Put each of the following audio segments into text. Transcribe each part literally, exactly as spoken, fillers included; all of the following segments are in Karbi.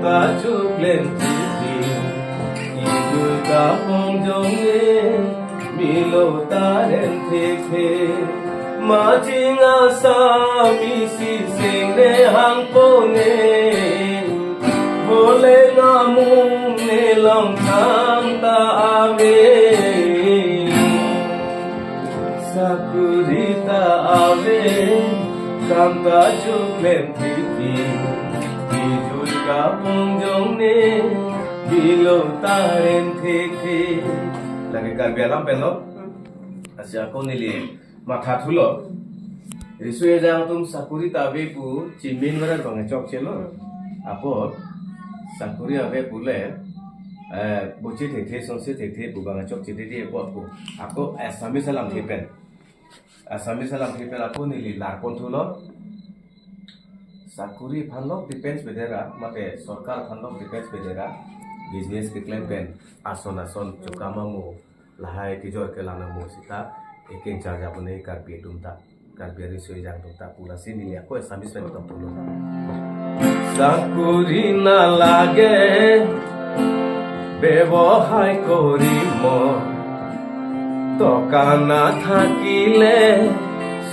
Achuklem titi, ijui kapong jongni, milo taren thekthe. Maching Assamese sing ne hangpo ne, bole ngamung ne long tham ta ave. Sakuri ta ave, kam ta chuklem titi, ijui kapong jongni, milo taren thekthe. Lake Karbi alam pen lo. Lasi ako neli mathathulo. Riso ejang atum sakuri ta ave pu chimin varan bang chokchelo. Apot sakuri ave pule, eh, bochi thekthe, songsi thekthe pu bang chokchedede apot pu. Ako Assamese alamthe pen. Assamese alamthe pen ako neli larponthulo. Sakuri aphan lok depends bedera, mate sorkar aphan lok depends bedera, business keklem pen ason ason chokama mo, lahai kejor kelang nang mo seta, ekeng charja bone Karbi atum ta, Karbi ariso ejang atum ta, pu lasi neli ako Assamese pen tongthulo. চাকৰি নালাগে, ব্যৱসায় কৰিম, টকা নাথাকিলে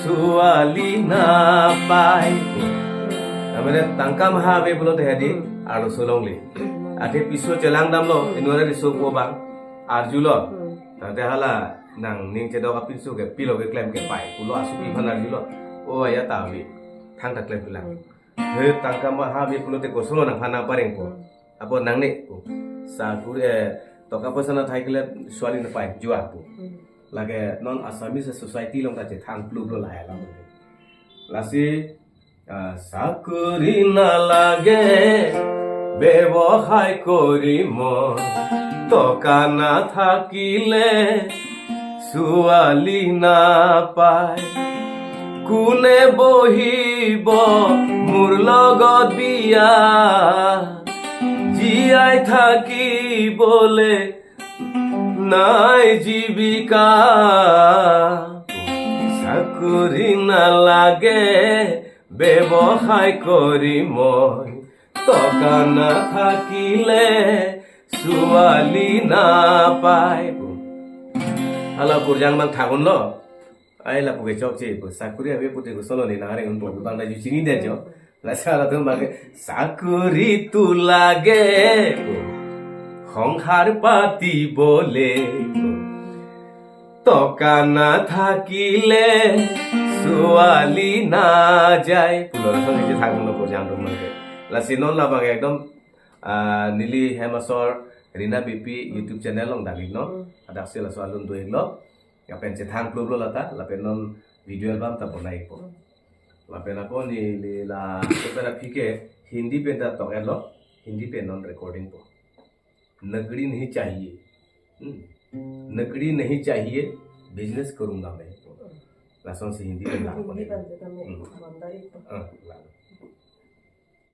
ছোৱালী নাপায়। Amene tangka maha ave pulote hedi, arloso longle. Athe piso chelang damlo, inore riso ko bang, arjulo. Tangte hala nangning chedok apinso ke pilo keklem ke pai pulo, asopi aphan arjulo. O aya ta ave, thangta klem kelang. He tangka maha ave pulote kosonlo nangphan nangparengpo. Apot nangne ko. Sakuri, eh, টকা পইচা নাথাকিলে ছোৱালী নাপায়, যোৱা pu. Lake non Assamese society along ta chethang pluplo lahai alam. Lasi, ah, চাকৰি নালাগে, ব্যৱসায় কৰিম, টকা নাথাকিলে ছোৱালী নাপায়। কোনে বহিব মোৰ লগত বিয়া? জীয়াই থাকিবলে নাই জীৱিকা। চাকৰি নালাগে, ব্যৱসায় কৰিম, টকা নাথাকিলে ছোৱালী নাপায়। Hala purjang mang thakunlo. Ai lapu ke chokche pu, sakuri ave pute kosonlo ne nang areng unpo, bang ta ju chinine jo. Lasi halatum bang ke, চাকৰিটো লাগে, সংসাৰ পাতিবলে, টকা নাথাকিলে ছোৱালী নাযায় pulo, lason isi thakunlo purjang atum bang ke. Lasi non labang ekdom, ah, neli hem asor Rina Beypi YouTube channel along dagik no. Hadaksi laso alun do-iklo. Lapen chethang pluplo lata, lapen non video album ta bonai-ikpo. Lapen ako neli la, lapen aphi ke Hindi pen ta tok-etlo, Hindi pen non recording po. नौकरी नहीं चाहिए। Hmm. नौकरी नहीं चाहिए, business करूंगा मैं। Lasonsi Hindi pen la Hindi bonai-ik. Pen ta tame Hmm. Mandari po. Ah, la.